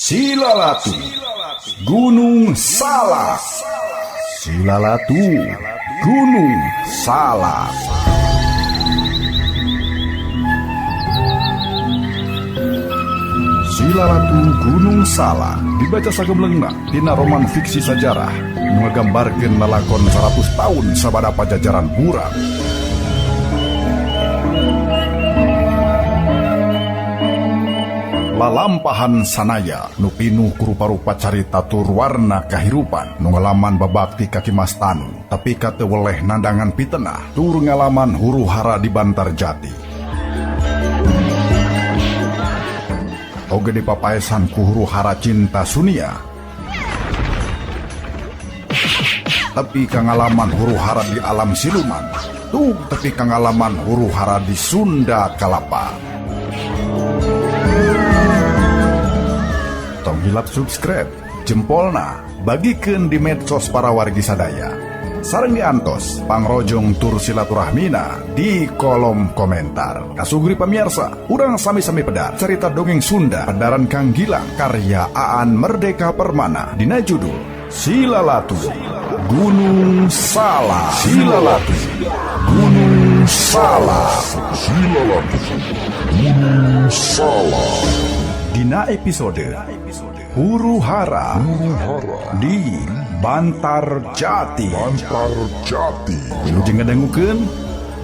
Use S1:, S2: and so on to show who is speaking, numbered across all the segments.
S1: Silalatu Gunung Salak. Silalatu Gunung Salak. Silalatu Gunung Salak dibaca sagemlengna tina roman fiksi sajarah nu ngagambarkeun lalakon 100 tahun sabada pajajaran buram. Lalampahan sanaya nu pinuh ku rupa-rupa carita tur warna kahirupan nu ngalaman babakti ka Ki Mas Tanu tapi ka teu weleh nandangan pitenah tur ngalaman huru hara di Bantar Jati. Oge dipapaesan ku huru hara cinta Sunia. Tepi ka ngalaman huru hara di alam siluman, tuh tepi ka ngalaman huru hara di Sunda Kalapa. Tong hilap subscribe, jempolna, bagikeun di medsos para wargi sadaya. Sareng diantos, pangrojong tur silaturahmina di kolom komentar. Kasugri pamirsa, urang sami-sami pedar cerita dongeng Sunda pedaran Kang Gilang karya Aan Merdeka Permana dina judul Silalatu Gunung Salak. Silalatu Gunung Salak.
S2: Silalatu Gunung Salak.
S1: Dina episode Huru Hara di Bantar Jati.
S2: Bantar Jati.
S1: Wilujeng ngadangukeun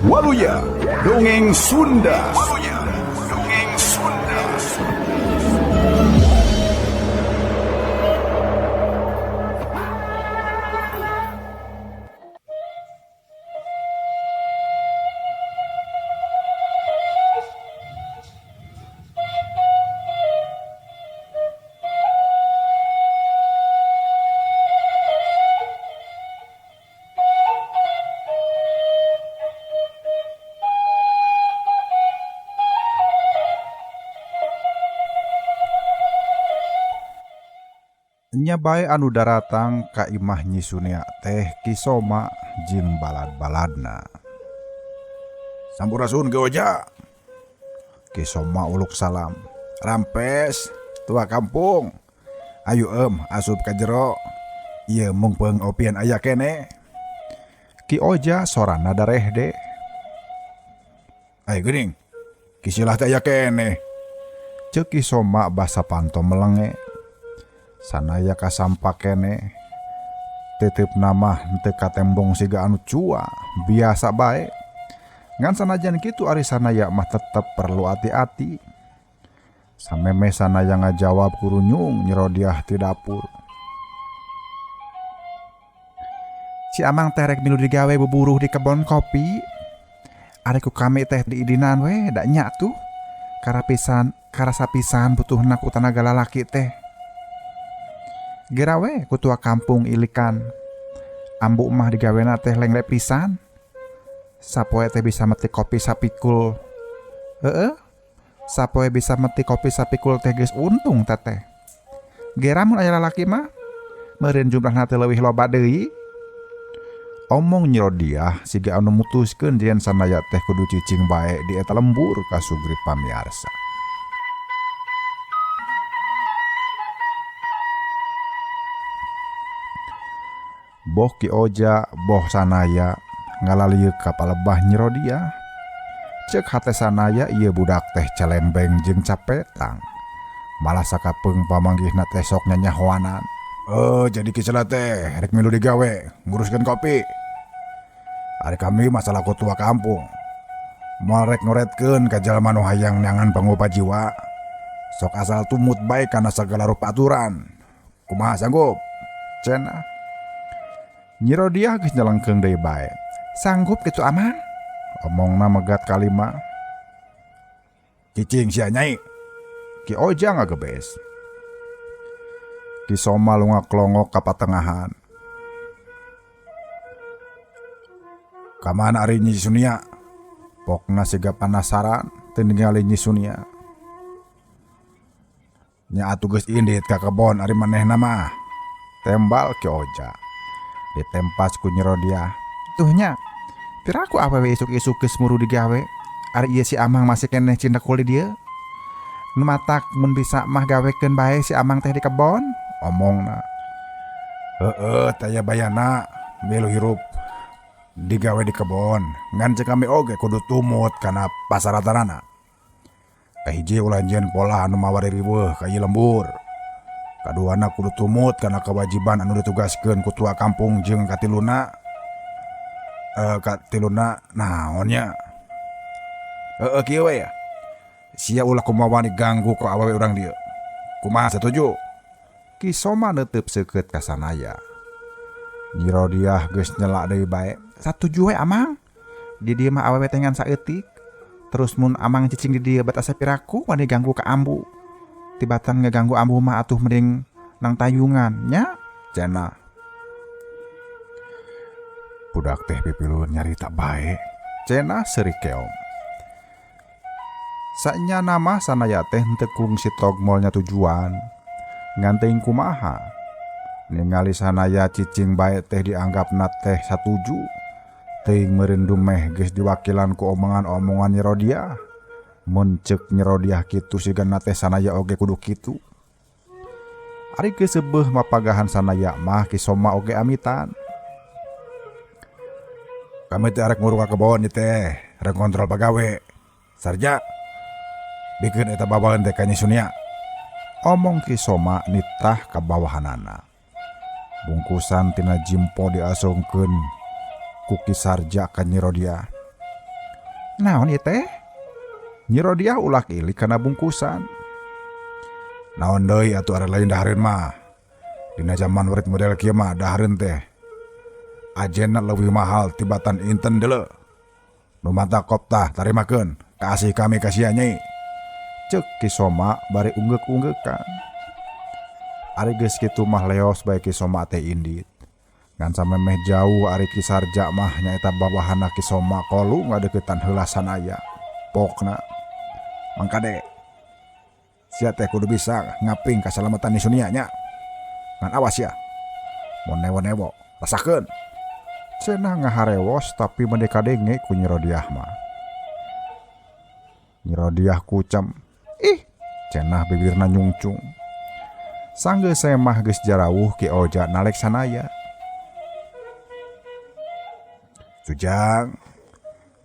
S1: Waluya Dongeng Sunda. Waluya Dongeng Sunda.
S3: Nya bae anu daratang ka imah Nyi Sunia teh Ki Soma jeung balad-baladna.
S1: Sampurasun Ki Oja.
S3: Ki Soma uluk salam. Rampes tua kampung. Ayo asup ka jero. Ieu mung pengopian aya kene. Ki Oja sorana darehde.
S1: Ayo geuning. Ki Silah teh aya kene.
S3: Ceuk Ki Soma basa panto melenge. Sanaya kasampak kene titip nama teu katembong siga anu cua biasa bae. Ngan sanajan kitu ari sanaya mah tetep perlu hati-hati. Sameme sanaya ngajawab kurunyung nyerodiah ti dapur. Si Amang teh rek milu digawe buburuh di kebon kopi. Ari ku kami teh diidinan we da nya tuh. Karapisan karasa pisan butuhna ku tanaga lalaki teh. Gera we ku tua kampung ilikan. Ambu mah digawena teh lengle pisan. Sapoe teh bisa metik kopi sapikul. Heeh. Sapoe bisa metik kopi sapikul teh geus untung teteh. Gera mun aya lalaki mah meureun jumlahna teh leuwih loba deui. Omong Nyirodiah siga anu mutuskeun yen sanaya teh kudu cicing bae di eta lembur kasugri pamiarsa. Boh Ki Oja, boh sanaya ngalalieu ka palebah Nyirodiah. Ceuk hate sanaya ieu budak teh celembeng jeung capetang. Malah sakapeung pamanggihna teh sok nyanyahoanan.
S1: Oh, jadi Ki Silah teh rek milu digawe nguruskeun kopi. Ari kami masalah ku tua kampung. Moal rek ngoretkeun ka jalma nu hayang neangan pangupa jiwa. Sok asal tumut bae kana sagala rupa aturan. Kumaha sanggup?
S3: Cenah. Nyirodiah geus nyelengkeung deui bae. Sanggup kitu Amang? Omongna megat kalima.
S1: Cicing sia nyai.
S3: Ki Oja ngagebes. Ki Soma lunga-klongok ka patengahan.
S1: Kamana ari Nyi Sunia?
S3: Pokna siga panasaran teu ningali Nyi Sunia.
S1: Nya atuh geus indit ka kebon ari manehna mah.
S3: Tembal Ki Oja. Ditempas ku Nyirodiah. Tuh nya, piraku awewe isuk-isuk geus muru digawe. Ari ieu si Amang masih keneh cinta kuli dieu. Nu matak mun bisa mah gawekeun bae si Amang teh di kebon, omongna.
S1: Heeh, taya bayana milu hirup digawe di kebon, ngan cek kami oge kudu tumut kana pasaratanana. Kahiji ulah nyieun pola anu mawari riweuh ka ieu lembur. Kaduana kudu tumut kana kewajiban anu ditugaskeun ku tua kampung jeung katiluna katiluna naon nya. Heeh kieu we ya. Sia ulah kumaha wani ganggu ku awewe urang dieu. Kumaha satuju?
S3: Ki Soma neuteup seukeut ka Sanaya. Nyi Rodiah geus nyela deui bae. Satuju we Amang. Di dieu mah awewe teh ngan saeutik. Terus mun Amang cicing di dieu bat asa piraku wani ganggu ka ambu. Tibatan ngeganggu ambu mah atuh mending nang tayungan nya cenah.
S1: Budak teh pipilueun nyarita bae.
S3: Cenah seuri keom. Sanya nama Sanaya teh henteu kungsi togmolnya tujuan. Ngan teuing kumaha. Ningali Sanaya cicing bae teh dianggapna teh satuju. Teuing meureun dumeh geus diwakilan ku omongan-omongan Nyi Rodiah. Mun ceuk Nyi Rodiah kitu sigana teh Sanaya oge kudu kitu. Ari geus seubeuh mapagahan Sanaya mah Ki Soma oge amitan.
S1: Kami teh arek nguruk ka kebon ieu teh, rek ngontrol pagawe. Sarja bikeun eta babaeun teh ka Nyi Sunia.
S3: Omong Ki Soma nitah ka bawahanana. Bungkusan tina jimpo diasongkeun ku Ki Sarja ka Nyi Rodiah. Naon ieu teh? Nyi Rodiah ulak ilik kana bungkusan.
S1: Naon deui atuh ari lain dahareun mah. Dina jaman murid model kieu mah dahareun teh ajena leuwih mahal tibatan inten deuleu. Nu mata koptah tarimakeun kaasih kami ka sia nyai.
S3: Ceuk Ki Soma bari unggeuk-unggeukan. Ari geus kitu mah leos bae Ki Soma teh indit. Ngan samemeh jauh ari Ki Sarja mah nyaeta bawahanna Ki Soma kolu ngadeuketan heula Sanaya. Pokna mangkade
S1: sia teh kudu bisa ngaping kasalamatan Nyi Sunia nya. Ngan awas ya. Mun newo-newo rasakeun.
S3: Cenah ngaharewos tapi mendek kadenge ku Nyi Rodiah mah. Nyi Rodiah kucem. Ih, cenah bibirna nyungcung. Sanggeus semah geus jarawuh Ki Oja nalek Sanaya.
S1: Sujang,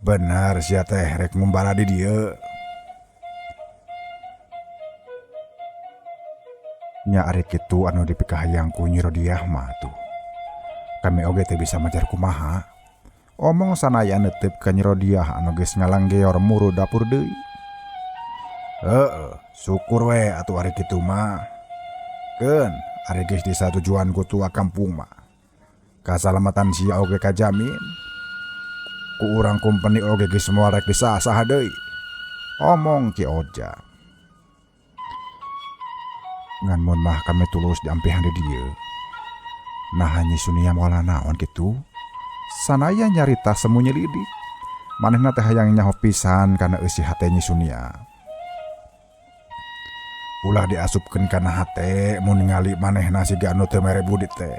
S1: bener sia teh rek ngumbara di dieu.
S3: Nya ari kitu anu dipikahayang ku Nyi Rodiah mah tuh. Kami oge teh bisa majar kumaha. Omong Sanaya neuteup ka Nyi Rodiah anu geus ngalanggeor muru dapur deui.
S1: Heeh, syukur we atuh ari kitu mah. Keun, ari geus disatujuan ku tua kampung mah. Kasalamatan sia oge kajamin. Ku urang kumpeni oge geus moal rek disasah deui.
S3: Omong Ki Oja. Ngan mun mah kami tulus diampihan di dieu. Nah Nyi Sunia moal naon kitu. Sanaya nyarita semu nyelidik. Manehna teh hayang nyaho pisan kana eusi hate Nyi Sunia.
S1: Ulah diasupkeun kana hate mun ningali manehna siga anu teu mere budi teh.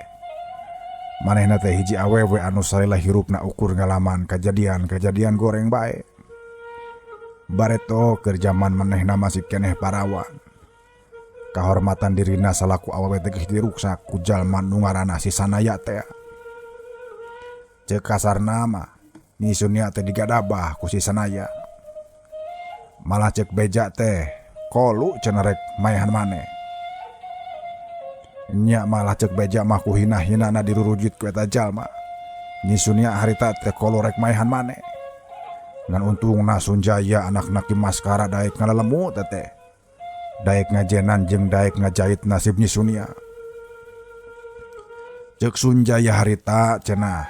S1: Manehna teh hiji awewe anu salila hirupna ukur ngalaman kajadian-kajadian goreng bae. Bareto keur jaman manehna masih keneh parawan. Kahormatan dirina salaku awewe teh geus diruksak ku jalma nu ngaranna si Sanaya teh. Ceuk kasarna mah Nyi Sunia teh digadabah ku si Sanaya. Malah ceuk beja teh kolu cenah rek maehan maneh. Nya malah ceuk beja mah ku hina-hinana dirurujit ku eta jalma. Nyi Sunia harita teh kolu rek maehan maneh. Ngan untungna Sunjaya anakna Ki Maskara daek ngalelemu teh. Daek ngajenan jeung daek ngajait nasib Nyi Sunia. Ceuk Sunjaya harita cenah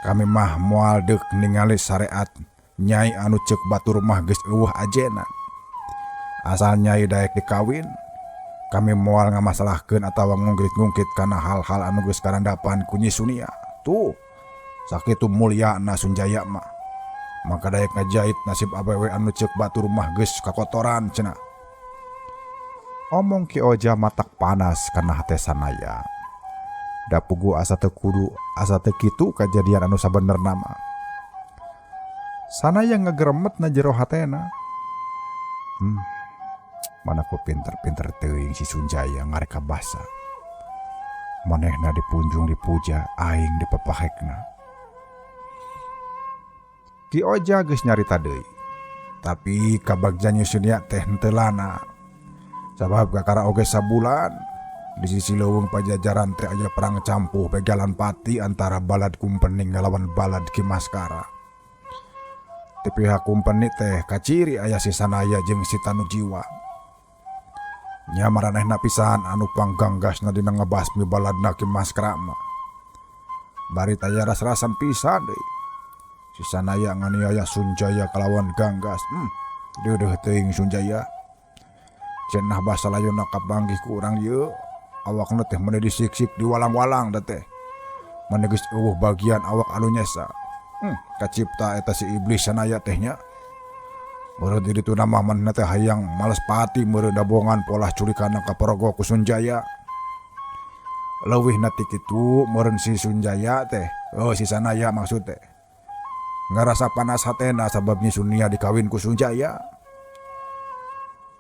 S1: kami mah moal deuk ningali syariat nyai anu ceuk batur mah geus eueuh ajena. Asal nyai daek dikawin, kami moal ngamasalahkeun atawa ngungkit-ngungkit kana hal-hal anu geus karandapan ku Nyi Sunia. Tuh, sakitu mulyana Sunjaya mah. Maka daek ngajait nasib awewe anu ceuk batur mah geus kakotoran cenah.
S3: Omong Ki Oja matak panas kana hate Sanaya. Da pugu asa teu kudu asa teu kitu kajadian anu sabenerna mah. Sanaya ngegeremet na jero hatena. Mana ku pinter-pinter teuing si Sunjaya ngareka basa. Manehna dipunjung dipuja aing dipapahekna. Ki Oja geus nyarita deui. Tapi kabagja Nyi Sunia teh henteu lana. Sabab kakara oge sabulan di sisi leuweung Pajajaran teh aya perang campuh begalan pati antara balad Kumpeni ngalawan balad Ki Maskara. Ti pihak Kumpeni teh kaciri aya si Sanaya jeung si Tanujiwa. Nya maranehna pisan anu pangganggasna dina ngebasmi baladna Ki Maskara mah. Bari taya ras-rasan pisan deui. Si Sanaya nganiaya Sunjaya kalawan ganggas. Deudeuh teuing Sunjaya. Cenah basa layuna kapanggih ku urang ieu. Awakna teh meni disiksik diwalang-walang da teh. Meni geus eueuh bagian awak anu nyesa. Kacipta eta si iblis Sanaya teh nya. Meureun di ditu mah manehna teh hayang males pati meureun dabongan polah culikana ka porogo ku Sunjaya. Leuwihna ti kitu meureun si Sunjaya teh, oh si Sanaya maksud teh. Ngarasa panas hatena sabab Nyi Sunia dikawin ku Sunjaya.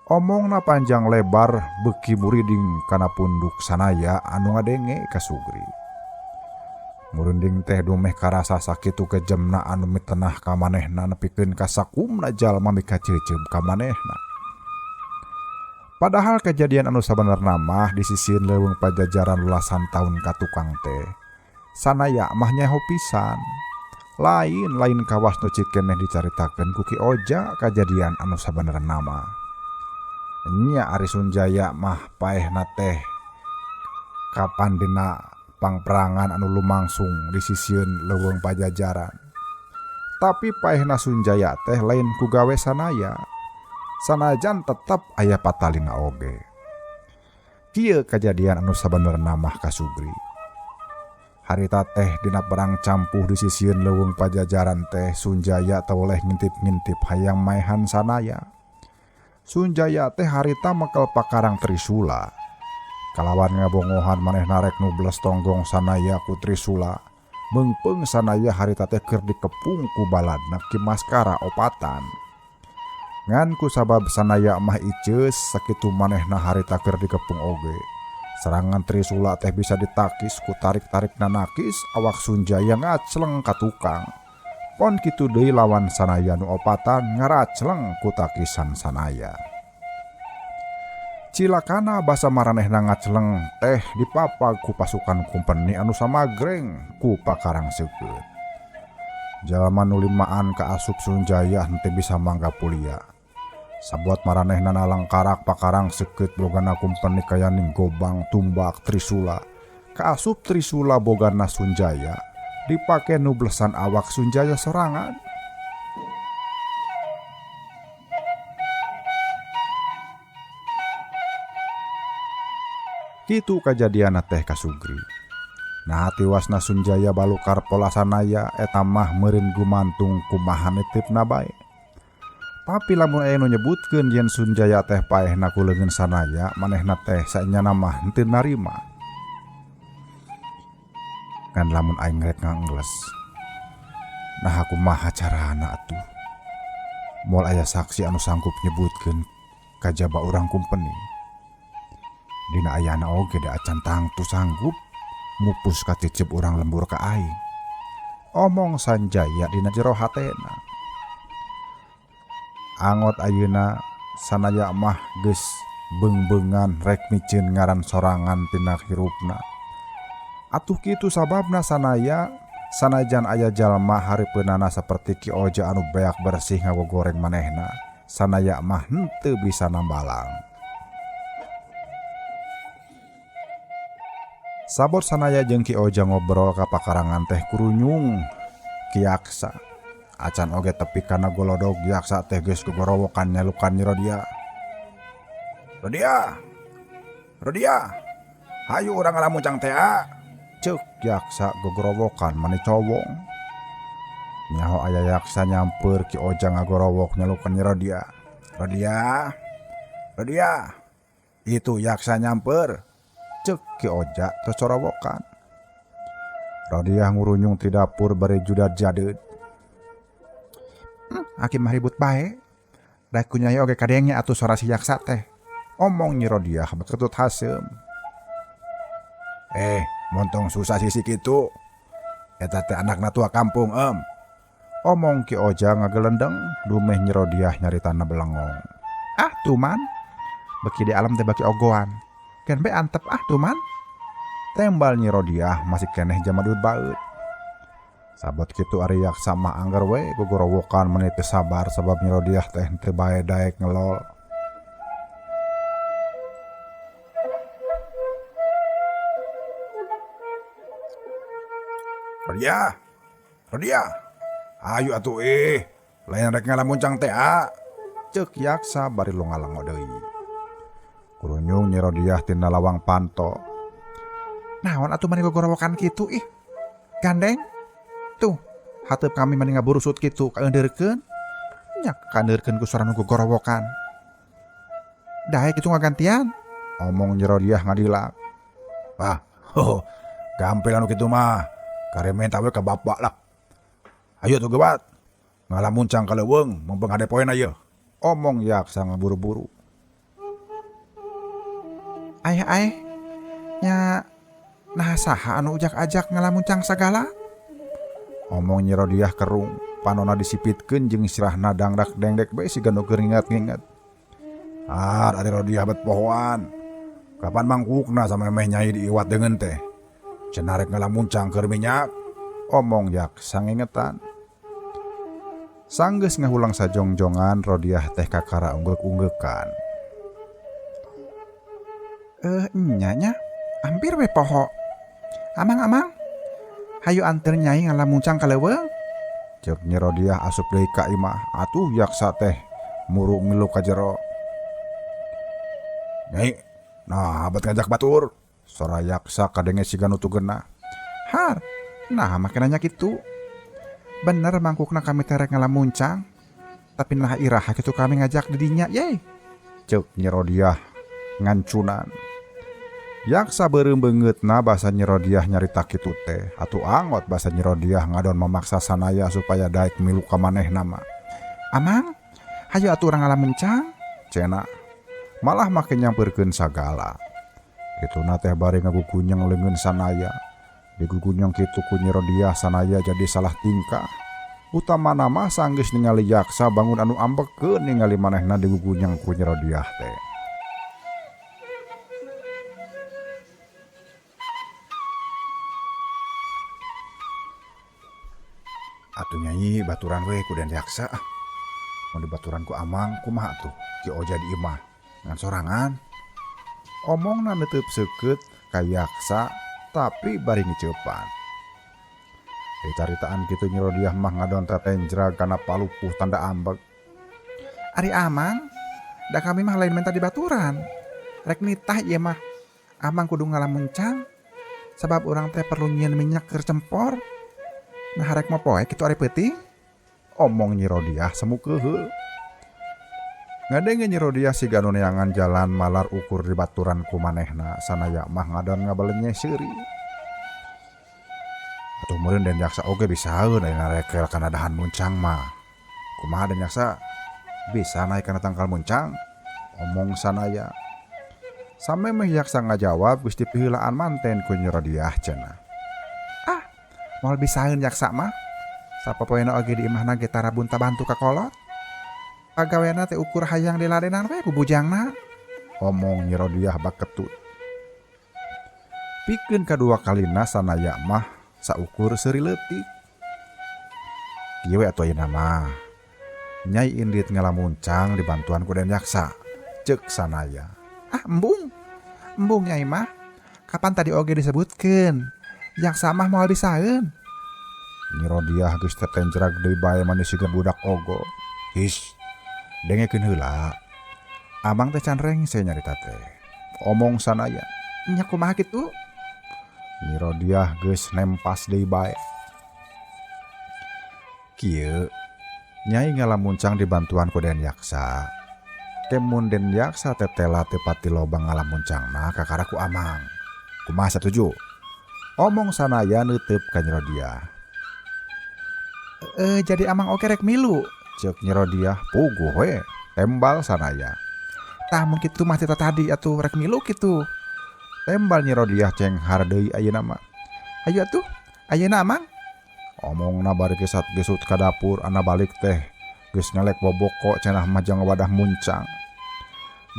S3: Omongna panjang lebar beuki muriding kana punduk Sanaya anu ngadenge ka Sugri. Murunding teh dumeh karasa sakitu kejemna anu mitenah ka manehna nepikeun ka sakumna jalma mikaceuceub ka manehna. Padahal kejadian anu sabenerna mah di sisieun leuweung Pajajaran lulasan taun ka tukang teh. Sanaya mah nyaho pisan. Lain-lain kawas nu cit keneh dicaritakeun ku Ki Oja kajadian anu sabenerna mah. Nya ari Sunjaya mah paehna teh kapan dina pangperangan anu lumangsung di sisieun leuweung Pajajaran. Tapi paehna Sunjaya teh lain ku gawe Sanaya. Sanajan tetep aya patalina oge. Kieu kajadian anu sabenerna mah ka Sugri. Harita teh dina perang campuh di sisieun leuweung Pajajaran teh Sunjaya teu oleh ngintip-ngintip hayang maehan Sanaya. Sunjaya teh harita mekel pakarang Trisula. Kalawan ngabongohan manehna rek nubles tonggong Sanaya ku Trisula. Meungpeung Sanaya harita teh keur dikepung ku baladna Ki Maskara opatan. Ngan ku sabab Sanaya mah iceus sakitu manehna harita keur dikepung oge. Serangan Trisula teh bisa ditakis ku tarik-tarikna nakis awak Sunjaya ngacleng ka tukang. Pon kitu deui lawan Sanaya nu opatan ngaracleng ku takisan Sanaya. Cilakana basa maranehna ngacleng teh dipapag ku pasukan Kumpeni anu samagreng ku pakarang seukeut. Jalma nu limaan kaasup Sunjaya henteu bisa mangga pulia. Sabuat maranehna nalangkarak pakarang seukeut bogana Kumpeni kayaning gobang tumbak Trisula. Kaasup Trisula bogana Sunjaya dipake nublesan awak Sunjaya sorangan. Kitu kajadianna teh ka Sugri. Nah tiwasna Sunjaya balukar pola Sanaya eta mah meureun gumantung kumaha nitipna bae. Tapi lamun aya nu nyebutkeun yen Sunjaya teh paehna ku leungeun Sanaya, manehna teh saenyana mah henteu narima. Ngan lamun aing rek ngangles. Nah kumaha carana atuh? Moal aya saksi anu sanggup nyebutkeun kajaba urang Kumpeni. Dina ayana oge da acan tangtu sanggup mupus kacicip urang lembur ka aing. Omong Sanjaya dina jero hatena. Angot ayeuna Sanaya mah geus beungbeungan rek miceun ngaran sorangan tina hirupna. Atuh kitu sababna Sanaya sanajan aya jalma hareupeunana saperti Ki Oja anu beak bersih ngagogoreng manehna, Sanaya mah henteu bisa nambalang. Sabot Sanaya jeung Ki Oja ngobrol ka pakarangan teh kurunyung Ki Yaksa. Acan oge tepi kana golodog Yaksa teh geus gogorowokan nyalukan Nyi Rodia. Rodia. Rodia. Hayu urang ngalamuncang teh. Ceuk Yaksa gogorowokan mani cowong. Nyaho aya Yaksa nyamper Ki Oja ngagorowok nyalukan Nyi Rodia. Rodia. Rodia. Itu Yaksa nyamper. Ceuk Ki Oja tocorowokan. Rodiah ngurunyung ti dapur bari judat jadeud. Aki mah ribut bae. Daek ku nyai oge kadenge atuh sora si Yaksa teh.
S1: Omong Nyi Rodiah beketut haseum. Montong susah sisi kitu. Eta teh anakna tua kampung em. Omong Ki Oja ngagelendeng dumeh Nyi Rodiah nyaritana belengong.
S3: Ah tuman, beki di alam teh baki ogoan. Gen be antep ah tuman.
S1: Tembal Nyi Rodiah masih keneh jamadud baeut. Sabot kitu ari Yaksa mah angger we gogorowokan meni teu sabar sabab Nyi Rodiah teh teu bae daek ngelol. Rodiah, Rodiah, ayo atuh lain rek ngalamuncang teh ah. Ceuk Yaksa bari lunga-lengo deui. Kurunyung Nyi Rodiah tina lawang panto.
S3: Naon atuh mani gogorowokan kitu ih? Gandeng. Tuh, hateup kami mani ngaburusut kitu kaeundeurkeun. Nya kaeundeurkeun ku suara nu gogorowokan. Daek kitu ngagantian.
S1: Omong Nyi Rodiah ngadilak. Wah, ho, gampil anu kitu mah. Kare menta we ka bapak lah. Ayo tuh gewat. Ngalamuncang ka leuweung mumpung hade poena ieu. Omong Yaksa ngaburu-buru.
S3: Ayah-ayah, nya nah saha anu ujak-ajak ngalamuncang sagala?
S1: Omong Nyi Rodiah kerung, panona disipitkeun jeung sirahna dangdak dengdek bae siga nu keur nginget-nginget. Ah, ari Rodiah bet pohoan. Kapan mangkukna samemeh nyai diiwat deungeun teh? Cenah rek ngalamuncang keur minyak.
S3: Omong Yaksa ngingetan.
S1: Sanggeus ngahulang sajongjongan Rodiah teh kakara unggeuk-unggeukan.
S3: Nya nya, hampir we poho. Amang-amang, hayu anter nyai ngalamuncang ka leuweung.
S1: Ceuk Nyi Rodiah asup deui ka imah, atuh Yaksa teh muru milu ka jero. Nyai, nah bet ngajak batur. Sora Yaksa kadenge siga nu teu geunah.
S3: Har, nah make nanya kitu. Bener mangkukna kami teh rek ngalamuncang, tapi nah iraha kitu kami ngajak di dinya ye.
S1: Ceuk Nyi Rodiah ngancunan. Yaksa beureum beungeutna basa Nyi Rodiah nyarita kitu teh. Atuh angot basa Nyi Rodiah ngadon memaksa Sanaya supaya daek milu ka manehna mah.
S3: Amang, hayu atuh urang ngalamuncang,
S1: cenah. Malah make nyampeurkeun sagala. Kituna teh bari ngagugunyeng leungeun Sanaya. Digugunyeng kitu ku Nyi Rodiah Sanaya jadi salah tingkah. Utamana mah sanggeus ningali Yaksa bangun anu ambekeun ningali manehna digugunyeng ku Nyi Rodiah teh. Atuh nyai baturan we ku Den Yaksa. Mun dibaturan ku Amang kumaha atuh? Ki Oja di imah ngan sorangan. Omongna neuteub seukeut ka Yaksa tapi bari ngiceupan. Dicaritaan kitu Nyi Rodiah mah ngadon tetenjrag kana palupuh tanda ambeg.
S3: Ari Amang, da kami mah lain menta dibaturan. Rek nitah ieu mah. Amang kudu ngalamuncang sabab urang teh perlu nyieun minyak keur cempor. Nah rek mopoe kitu ari peuting.
S1: Omong Nyi Rodiah semu keuheul. Ngadenge Nyi Rodiah siga nu neangan jalan malar ukur di baturan ku manehna Sanaya mah ngadon ngabalenye seuri. Atuh meureun Den Yaksa oge bisaeun ayeuna rekel kana dahan muncang mah. Kumaha Den Yaksa? Bisa naik kana tangkal muncang? Omong Sanaya. Samemeh Yaksa ngajawab geus dipiheulaan manten ku Nyi Rodiah cenah.
S3: Ah, moal bisaeun Yaksa mah. Sapopoena oge di imahna ge tara bunta bantu ka kolot. Pagawena teh ukur hayang diladenan we ku bujangna.
S1: Omong Nyi Rodiah baketut. Pikeun kadua kalina Sanaya mah saukur seuri leutik. Kieu we atuh ayeuna mah. Nyai indit ngalamuncang dibantuan ku Den Yaksa. Ceuk Sanaya.
S3: Ah embung. Embung nyai mah. Kapan tadi oge disebutkeun? Yaksa mah moal bisaeun.
S1: Nyi Rodiah geus tetenjrag deui bae manis siga budak ogo. His. Dengekeun heula. Amang teh can rengse nyarita teh. Omong Sanaya.
S3: Nya kumaha kitu?
S1: Nyi Rodiah geus nempas deui bae. Kieu Nyai ngalamuncang dibantuan ku Den Yaksa. Kemun Den Yaksa tetela teu pati loba ngalamuncangna kakara ku Amang. Kumaha satuju? Omong Sanaya neuteub ka Nyi Rodiah.
S3: Jadi Amang oge rek milu.
S1: Ceuk Nyi Rodiah puguh we tembal Sanaya.
S3: Tah mun kitu mah ti tadi atuh rek milu kitu. Tembal Nyi Rodiah cenghar deui ayeuna mah. Hayu atuh, ayeuna Amang. Omongna bari gesat-gesut ka dapur ana balik teh geus ngelek boboko cenah mah jang wadah muncang.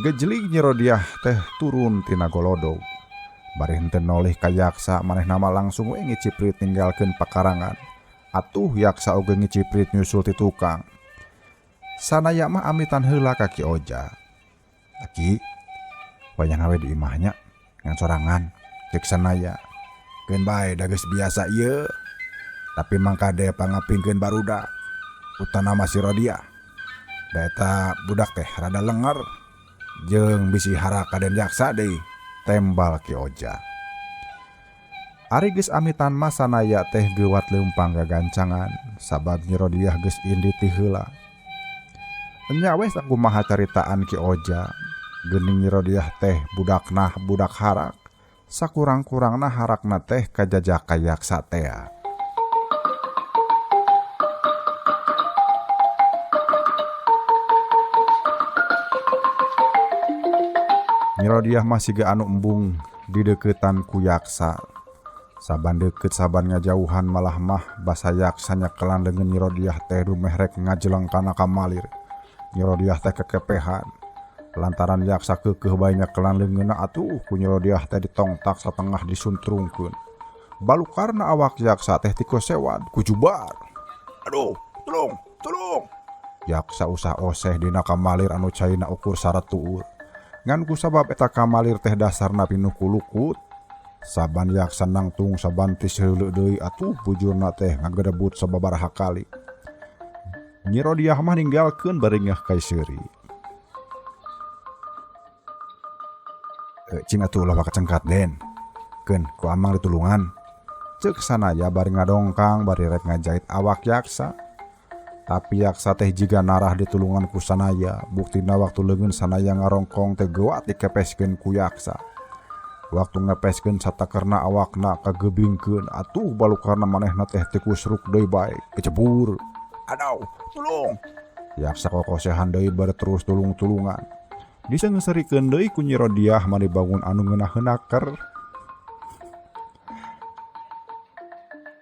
S3: Gejlig Nyi Rodiah teh turun tina golodog. Bari henteu noleh ka yaksa manehna mah langsung we ngiciprit ninggalkeun pakarangan. Atuh yaksa oge ngiciprit nyusul ti tukang. Sanaya mah amitan heula ka Ki Oja. Aki, wayahna we di imahnya ngan sorangan cek Sanaya. Keun bae da geus biasa ieu. Tapi mangkade pangapingkeun barudak. Utana mah si Rodiah. Da eta budak teh rada lenger jeung bisi harak kaden jaksa deui, tembal Ki Oja. Ari geus amitan mah Sanaya teh geuwat leumpang gagancangan sabab Nyi Rodiah geus indit ti heula. Enya we sakumaha caritaan Ki Oja. Geuning Nyi Rodiah teh budakna budak harak. Sakurang-kurangna harakna teh kajajak ka yaksa tea. Nyi Rodiah mah siga anu embung dideukeutan ku yaksa. Saban deukeut saban ngajauhan malah mah basa yaksa nyekelan leungeun Nyi Rodiah teh dumeh rek ngajeleng kana kamalir. Nyi Rodiah teh kekepehan. Lantaran yaksa keukeuh bae nyekelan leungeunna atuh ku Nyi Rodiah teh ditongtak satengah disuntrungkeun. Balukarna awak yaksa teh tikosewad ku jubar. Aduh, tulung, tulung. Yaksa usah oseh dina kamalir anu caina ukur saratuur. Ngan ku sabab eta kamalir teh dasarna pinuh ku lukut. Saban yaksa nangtung saban tis heuleuk deui atuh bujurna teh ngagedebut sababaraha kali. Nyi Rodiah mah ninggalkeun bari ngeuh ka seuri. Cing atuh ulah wakacengkat den. Keun ku amang ditulungan. Ceuk Sanaya bari ngadongkang bari rek ngajait awak yaksa. Tapi yaksa teh jiga narah ditulungan ku Sanaya. Buktina waktu leungeun Sanaya ngarongkong teh geuwat dikepeskeun ku yaksa. Waktu ngepeskeun satakerna awakna kagebingkeun atuh balukarna manehna teh tikusruk deui bae kecebur. Aduh, tulung. Yaksa kokosehan deui bari terus tulung-tulungan. Diseungeserikeun deui ku Nyi Rodiah mah dibangun anu ngeunaheun.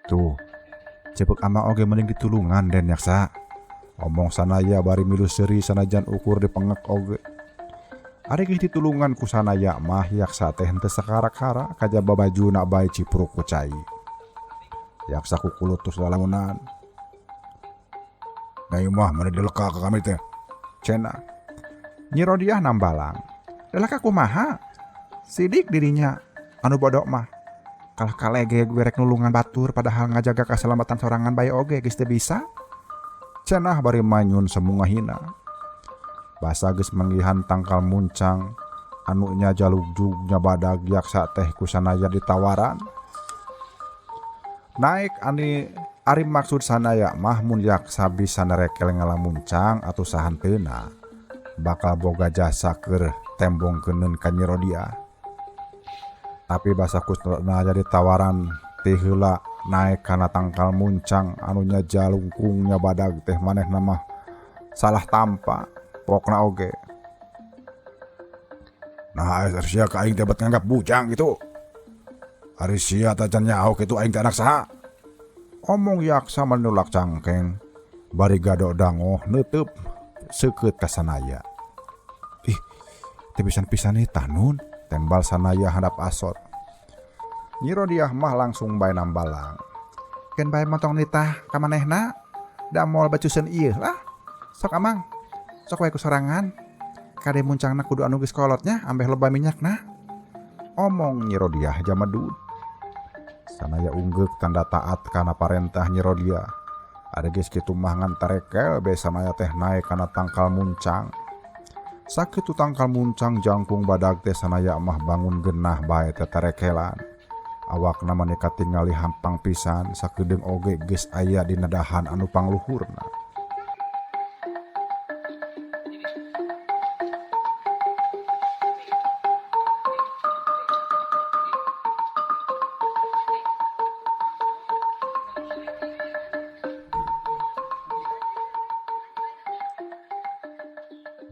S3: Tuh, cepek amang oge mending ditulungan den yaksa. Omong Sanaya bari milu seuri sanajan ukur dipengek oge. Ari geus ditulungan ku Sanaya mah yaksa teh henteu sakarak-karak kajaba bajuna bae cipruk ku cai. Yaksa kukulut terus lalamunan. Nah ieu mah meni dileka ka kami teh. Cenah. Nyi Rodiah nambalang. Lelaka kumaha? Sidik dirinya anu bodok mah. Kalah kalege gue rek nulungan batur padahal ngajaga keselamatan sorangan bae oge geus teu bisa. Cenah bari manyun semungahina. Basa geus manggihan tangkal muncang anu nya jalugjugnya badag yaksa teh ku Sanaya ditawaran. Naik ani ari maksud Sanaya mah mun yaksa bisa nerekel ngalamuncang atuh sahanteuna bakal boga jasa keur tembongkeuneun ka Nyi Rodiah. Tapi basa ku Sanaya ditawaran ti heula naek kana tangkal muncang anu nya jalungkungnya badag teh manehna mah salah tampa pokna oge. Nah, ari sia ka aing teh bet nganggap bujang gitu. Ari sia tacan nyaho kitu aing teh anak saha? Omong yaksa menolak cangkeng bari gadok dangoh neuteub seukeut ka Sanaya. Ih, teu pisan-pisan ieu tanun, tembal Sanaya handap asor. Nyi Rodiah mah langsung bae nambalang. Keun bae montong nitah ka manehna, da moal bacuseun ieu lah. Sok amang, sok wae ku sorangan. Kade muncangna kudu anu geus kolotnya ambeh loba minyakna. Omong Nyi Rodiah jamadud. Sanaya unggeuk tanda taat kana parentah Nyi Rodiah. Ari geus kitu mah ngan tarekel bae Sanaya teh naek kana tangkal muncang. Sakitu tangkal muncang jangkung badag teh Sanaya mah bangun genah bae teh tarekelan. Awakna mah katingali hampang pisan sakedeung oge geus aya dina dahan anu pangluhurna.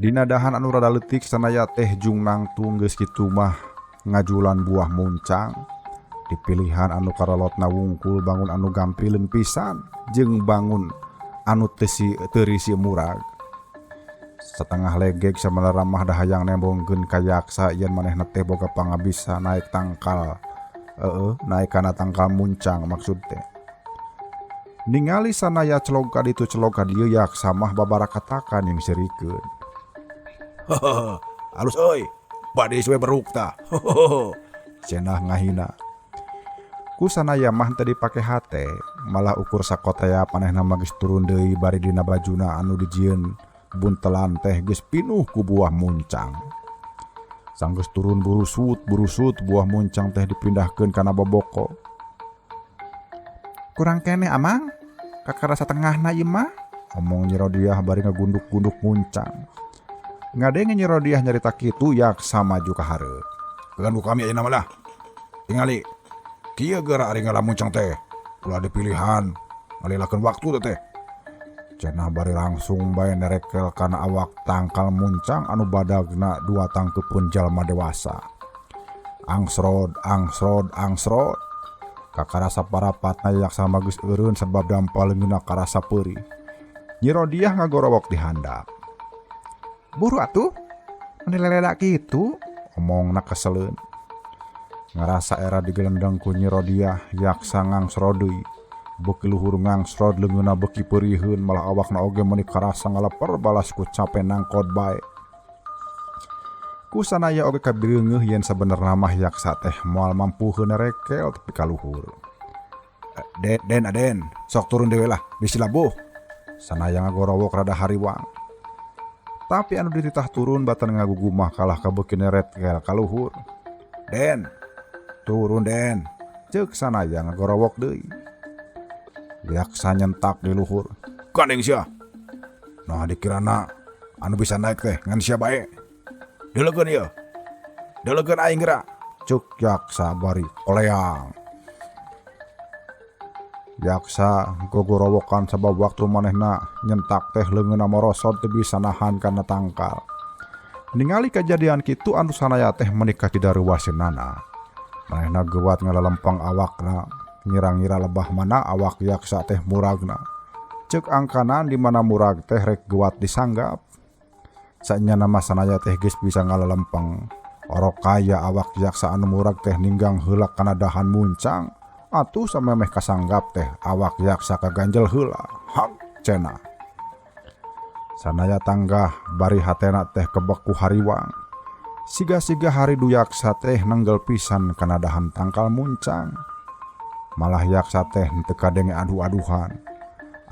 S1: Dina dahan anu rada leutik Sanaya teh jung nangtung geus kitu mah ngajulan buah muncang. Dipilihan anu karolotna wungkul bangun anu gampileun pisan jeung bangun anu teu risi murag. Setengah legeg samenerna mah da hayang nembongkeun ka Yaksa yen manehna teh boga pangabisa naik tangkal. Heeh, naik kana tangkal muncang maksud teh. Ningali Sanaya celog ka ditu celog ka dieu Yaksa mah babarakatakan jeung sirikeun.
S4: Halus euy, bade we beruk tah.
S1: Cenah ngahina. Ku Sanaya mah teu dipake hate, malah ukur sakotea manehna mah geus turun deui bari dina bajuna anu dijieun buntelan teh geus pinuh ku buah muncang. Sanggeus turun burusut-burusut buah muncang teh dipindahkeun kana boboko.
S3: Kurang keneh amang, kakara satengahna ieu mah,
S1: omong Nyi Rodiah bari ngagunduk-gunduk muncang. Ngadenge Nyi Rodiah nyarita kitu Yaksa maju ka hareup.
S4: Ganggu kami ayeuna mah lah. Tingali kieu geura ari ngalamuncang teh. Ulah dipilihan, ngalilakeun waktu teh.
S1: Cenah bari langsung bae nerekel kana awak tangkal muncang anu badagna dua tangkeupeun jalma dewasa. Angsrod, angsrod, angsrod. Kakarasa parapatna Yaksa mah geus eureun sebab dampal leungeunna karasa peurih. Nyi Rodiah ngagorowok di handap.
S3: Buru atuh, meni leleda kitu,
S1: omongna keseleun. Ngarasa era digelendeng ku Nyi Rodiah, Yaksa ngangsrod deui. Beuki luhur ngangsrod leungeunna beuki peuriheun malah awakna oge meuni karasa ngaleper balas ku cape nangkod bae. Ku Sanaya oge kabireungeuh yen sabenerna mah Yaksa teh moal mampuheun nerekel tepi ka luhur.
S4: Den, den, aden, sok turun deui lah, bisi labuh.
S1: Sanaya ngagorowok rada hariwang. Tapi anu dititah turun batan ngagugumah kalah kabeuki nerekel ka luhur.
S4: Den, turun den,
S1: ceuk Sanaya ngagorowok deui. Yaksa nyentak di luhur.
S4: Gandeng sia. Nah dikirana anu bisa naik teh ngan sia bae. Deulekeun ieu. Deulekeun aing geura.
S1: Cuk Yaksa bari koleang. Yaksa gogorowokan sabab waktu manehna nyentak teh leungeunna morosot teu bisa nahan kana tangkal. Ningali kajadian kitu anu Sanaya teh meuni kacidaruwaseunana. Manehna geuwat ngalalempang awakna. Ngira-ngira lebah mana awak Yaksa teh muragna. Ceuk angkanan di mana murag teh rek geuwat disanggap. Sanyana mah Sanaya teh geus bisa ngalalempeng. Orok kaya awak Yaksa anu murag teh ninggang heula kana dahan muncang. Atuh samemeh kasanggap teh awak Yaksa kaganjel heula. Hak cenah. Sanaya tanggah bari hatena teh kebek ku hariwang. Siga-siga haridu Yaksa teh nenggel pisan kana dahan tangkal muncang. Malah Yaksa teh teu kadenge adu-aduhan.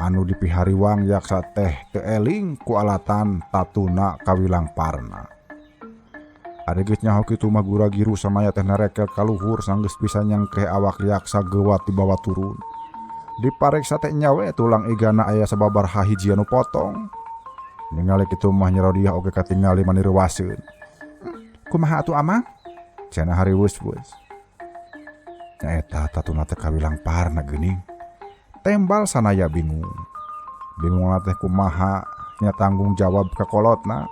S1: Anu dipihariwang Yaksa teh teu eling ku alatan tatuna kawilang parna. Ari geus nyaho kitu mah gura-giru Sanaya teh nerekel ka luhur sanggeus bisa nyangkeh awak Yaksa geuwat dibawa turun. Dipareksa teh nya we tulang igana aya sababaraha hiji anu potong. Ningali kitu mah Nyi Rodiah oge katingali mani reuwaseun.
S3: Kumaha atuh amang?
S1: Cenah hariweus-weus. Nyaeta tatuna teh kawilang parna geuning. Tembal Sanaya bingung. Bingung teh kumaha nya tanggung jawab ka kolotna.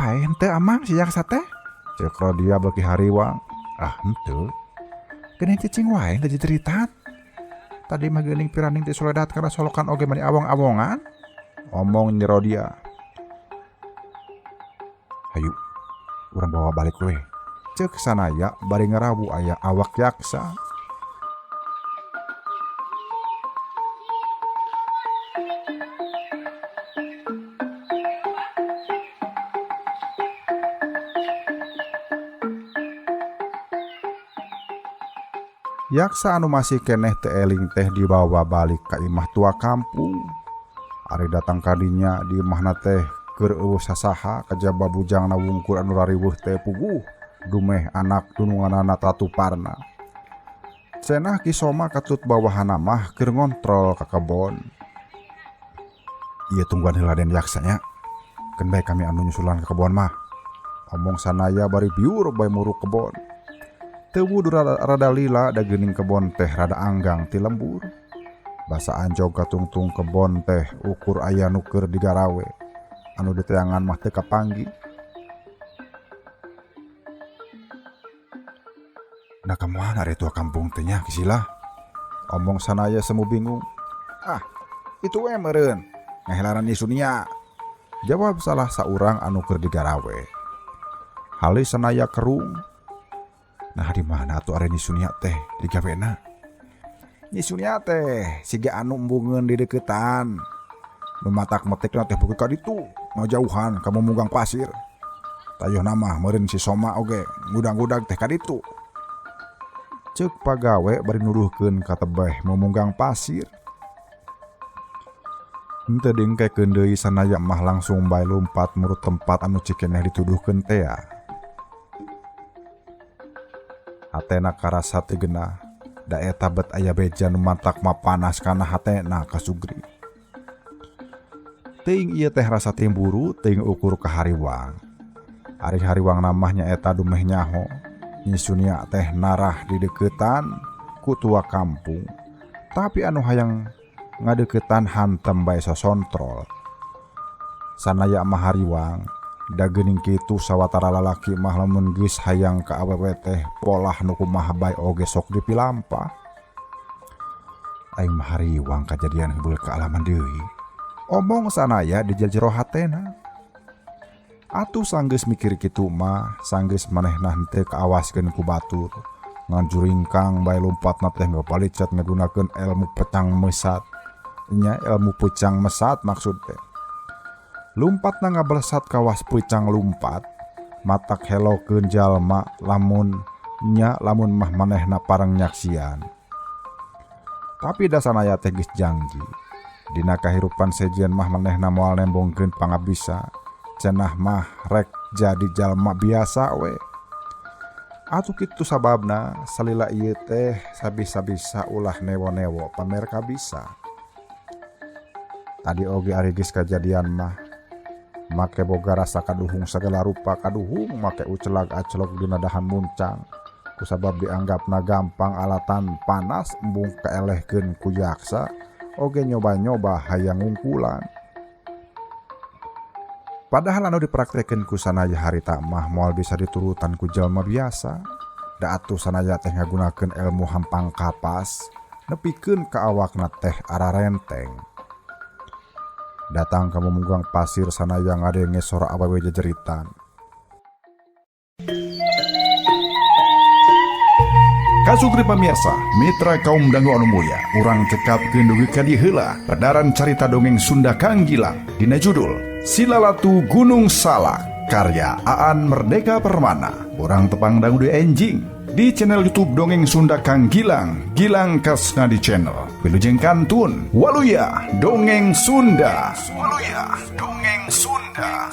S3: Paeh henteu amang si Yaksa teh?
S1: Ceuk Rodiah beuki hariwang. Ah henteu.
S3: Geuning cicing wae teh jeritan. Tadi mah geuning piraning teh soledat kana solokan oge mani awong-awongan.
S1: Omong Nyi Rodiah. Hayu, urang bawa balik we. Ceuk Sanaya bari ngarawu aya awak Yaksa. Yaksa anu masih keneh teu eling teh dibawa balik ka imah tua kampung. Ari datang kadinya di imahna teh keur eueuh sasaha kajaba bujangna wungkul anu rariweuh teh puguh dumeh anak dununganana tatuparna. Cenah Ki Soma katut bawahana mah keur ngontrol ka kebon. Ieu tungguan heula den Yaksanya. Keun bae kami anu nyusulan ka kebon mah. Omong Sanaya bari biur bae muruk kebon. Teu wudu rada lila da geuning kebon teh rada anggang ti lembur. Basa anjog katungtung kebon teh ukur aya nu keur digarawe.
S4: anu diteangan mah teu kapanggih. Nah kemana ari tua kampung teh nya Kisila? Omong sanaya semu bingung. Ah, itu we meureun ngahelaran Nyi Sunia. Jawab salah saurang anu keur digarawe. Halis sanaya kerung. Nah di mana atuh ari Nyi Sunia teh digawena? Nyi Sunia teh siga anu embungeun di deukeutan. Nu matak metikna teh beuki ka ditu, ngajauhan ka mumunggang pasir. Tayeuhna mah meureun si Soma oge ngudag-ngudag teh ka ditu. Ceuk pagawe bari nuduhkeun ka tebeh mumunggang pasir. Henteu dingkekeun deui sanaya mah langsung bae lumpat murut tempat anu cikeneh dituduhkeun tea. Hatena karasa teu genah, da eta bet aya beja nu matak mapanas kana hatena kasugri. Teuing ieu teh rasa timburu teuing ukur ka hariwang. Ari hariwang mah nyaeta dumeh nyaho. Nyi Sunia teh narah di deukeutan ku tua kampung. Tapi anu hayang ngadeuketan hantem bae sosontrol. Sanaya mah hariwang, da geuning kitu sawatara lalaki mah lamun geus hayang ka awewe teh polah nu kumaha bae oge sok dipilampah. Aing mah hariwang kajadian heubeul kaalaman deui. Omong sanaya di jero hatena. Atuh sanggeus mikir kitu mah, sanggeus manehna henteu kaawaskeun ku batur. Ngajuringkang bae lumpatna teh ngapalicet ngagunakeun ilmu pecang mesat. Nya ilmu pecang mesat maksud teh. Lumpatna ngablesat kawas pecang lumpat, matak helokeun jalma lamun nya lamun mah manehna pareng nyaksian. Tapi da sanaya teh geus janji. Dina kahirupan sejen mah manehna moal nembongkeun pangabisa. Cenah mah rek jadi jalma biasa we. Atuh kitu sababna salila ieu teh sabisa-bisa ulah newo-newo pamer kabisa. Tadi oge ari geus kajadian mah make boga rasa kaduhung sagala rupa kaduhung make ucelag acelok dina dahan muncang. Kusabab dianggapna gampang alatan panas embung kaelehkeun ku jaksa oge nyoba-nyoba hayang ngungkulan. Padahal anu dipraktekeun ku sanaya harita mah moal bisa diturutan ku jalma biasa. Da atuh sanaya teh ngagunakeun ilmu hampang kapas nepikeun ka awakna teh ararenteng. Datang ka mumunggang pasir sanaya ngadenge sora awewe jejeritan.
S1: Kasugri pamirsa, mitra kaum dangu anu mulya, urang cekapkeun dugi ka dieu heula pedaran carita dongeng Sunda Kang Gilang dina judul Silalatu Gunung Salak karya Aan Merdeka Permana. Urang tepang dangu deui enjing di channel YouTube Dongeng Sunda Kang Gilang, Gilang Kasnadi Channel. Wilujeng kantun, waluya Dongeng Sunda. Waluya Dongeng Sunda.